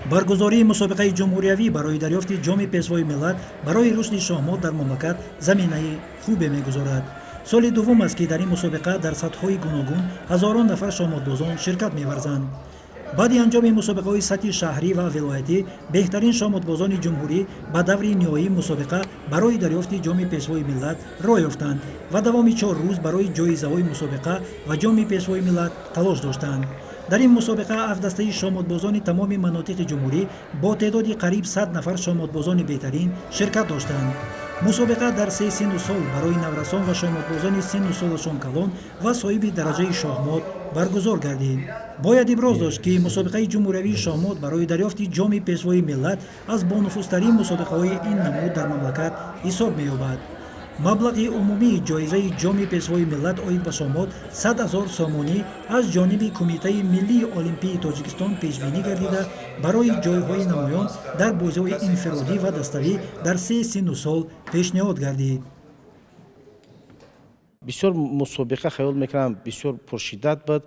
Баргузории мусобиқаи ҷумҳуриявӣ барои дарёфти Ҷоми Пешвои миллат барои рушди шоҳмот дар мамлакат заминаи хубе мегузорад. Соли дуввум аст, ки дар ин мусобиқа дар сатҳҳои гуногун ҳазорон нафар шоҳмотбозон ширкат меварзанд. Баъди анҷоми мусобиқаҳои сатҳи шаҳрӣ ва вилоятӣ, беҳтарин шоҳмотбозони ҷумҳурӣ ба даври ниҳоии мусобиқа барои дарёфти Ҷоми Пешвои миллат роҳ ёфтанд ва давоми 4 рӯз барои ҷоизаҳои мусобиқа ва Ҷоми Пешвои миллат талош доштанд. Дар ин мусобиқа ҳафт дастаи шоҳмотбозони тамоми манотиқи ҷумҳурӣ бо теъдоди қариб 100 нафар шоҳмотбозони беҳтарин ширкат доштанд. Мусобиқа дар се синну сол барои наврасон ва шоҳмотбозони синну солашон калон ва соҳиби дараҷаи шоҳмот баргузор гардид. Бояд иброз дошт, ки мусобиқаи ҷумҳуриявии шоҳмот барои дарёфти Ҷоми Пешвои миллат аз бонуфузтарин мусобиқаҳои ин намуд дар мамлакат ҳисоб меёбад. Маблағи умумии ҷоизаи Ҷоми Пешвои миллат оид ба шоҳмот 100 000 сомонӣ аз ҷониби Кумитаи миллии олимпии Тоҷикистон пешбинӣ гардида, барои ҷойҳои намоён дар бозиҳои инфиродӣ ва даставӣ дар се синну сол пешниҳод гардид. Бисёр мусобиқа, хаёл мекунам, бисёр пуршиддат буд.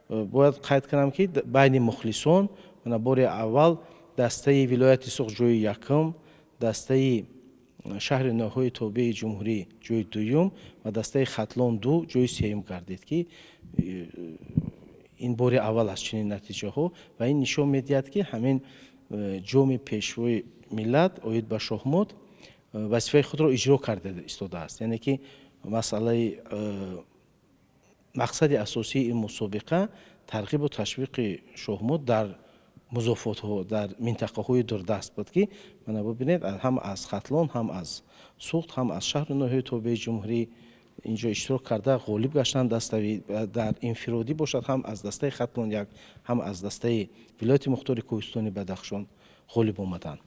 Бояд қайд кунам, ки байни мухлисон мана бори аввал дастаи вилояти Суғд ҷои якум, дастаи шаҳри ноҳияҳои тобеи ҷумҳурӣ ҷои дуюм ва дастаи Хатлон ду ҷои сеюм гардид, ки ин бори аввал аст чунин натиҷаҳо. Ва ин нишон медиҳад, ки ҳамин Ҷоми Пешвои миллат оид ба шоҳмот вазифаи худро иҷро карда истодааст. Яъне ки масъалаи мақсади асосии ин мусобиқа тарғибу ташвиқи шоҳмот дар музофотҳо, дар минтақаҳои дурдаст буд, ки мана бубинед, ҳам аз Хатлон, ҳам аз Суғд, ҳам аз шаҳру ноҳияи тобеи ҷумҳурӣ инҷо иштирок карда, ғолиб гаштанд. Даставӣ дар инфиродӣ бошад, ҳам аз дастаи Хатлон як, ҳам аз дастаи вилояти мухтори кӯҳистони Бадахшон ғолиб омаданд.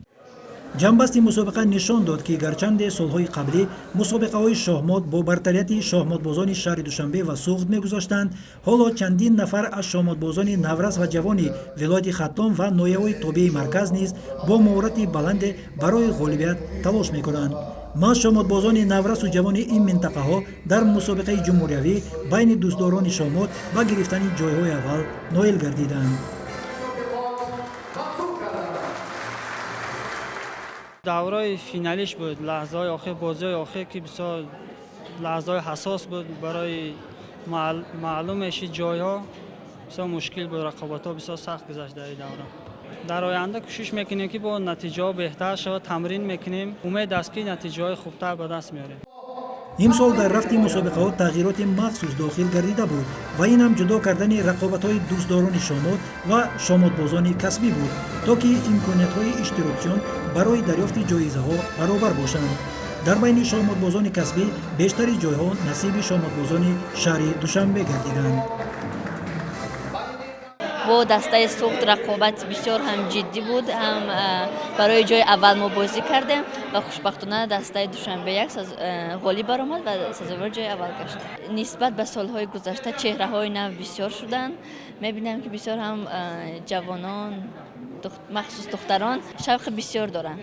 Ҷамъбасти мусобиқа нишон дод, ки гарчанде солҳои қаблӣ мусобиқаҳои шоҳмот бо бартарияти шоҳмотбозони шаҳри Душанбе ва Суғд мегузаштанд, ҳоло чандин нафар аз шоҳмотбозони наврас ва ҷавони вилояти Хатлон ва ноҳияҳои тобеи марказ низ бо маҳорати баланде барои ғолибият талош мекунанд. Маҳз шоҳмотбозони наврасу ҷавони ин минтақаҳо дар мусобиқаи ҷумҳуриявӣ байни дӯстдорони шоҳмот ба гирифтани ҷойҳои аввал ноил гардиданд. Давраи финалиш буд, лаҳзаҳои охир, бозиҳои охир, ки бисёр лаҳзаҳои ҳассос буд барои маълум мешид ҷойҳо. Бисёр мушкил буд, рақобатҳо бисёр сахт гузашт дар ин давра. Дар оянда кӯшиш мекунем, ки бо натиҷаҳо беҳтар шавад. Тамрин мекунем, умед аст, ки натиҷаҳои хубтар ба даст меорем. Имсол дар рафти мусобиқаҳо тағйироти махсус дохил гардида буд ва ин ҳам ҷудо кардани рақобатҳои дӯстдорони шоҳмот ва шоҳмотбозони касбӣ буд, то ки имкониятҳои иштирокчиён барои дарёфти ҷоизаҳо баробар бошанд. Дар байни шоҳмотбозони касбӣ бештари ҷойҳо насиби шоҳмотбозони шаҳри Душанбе гардиданд. Бо дастаи Суғд рақобат бисёр ҳам ҷиддӣ буд, ҳам барои ҷои аввал мо бозӣ кардем ва хушбахтона дастаи Душанбе як ғолиб баромад ва сазовори ҷои аввал гашт. Нисбат ба солҳои гузашта чеҳраҳои нав бисёр шуданд. Мебинам, ки бисёр ҳам ҷавонон, махсус духтарон, шавқи бисёр доранд.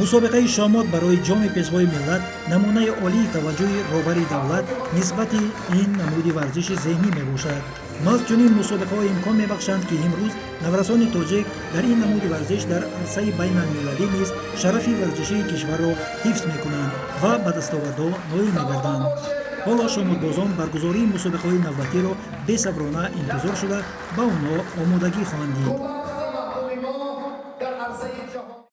Мусобиқаи шоҳмот барои Ҷоми Пешвои миллат намунаи олии таваҷҷӯҳи роҳбари давлат нисбати ин намуди варзиши зеҳнӣ мебошад. Маҳз чунин мусобиқаҳо имкон мебахшанд, ки имрӯз наврасони тоҷик дар ин намуди варзиш дар арсаи байналмилалӣ низ шарафи варзишии кишварро ҳифз мекунанд ва ба дастовардҳо ноил мегарданд. Ҳоло шоҳмотбозон баргузории мусобиқаҳои навбатиро бесаброна интизор шуда, ба онҳо омодагӣ хоҳанд дид.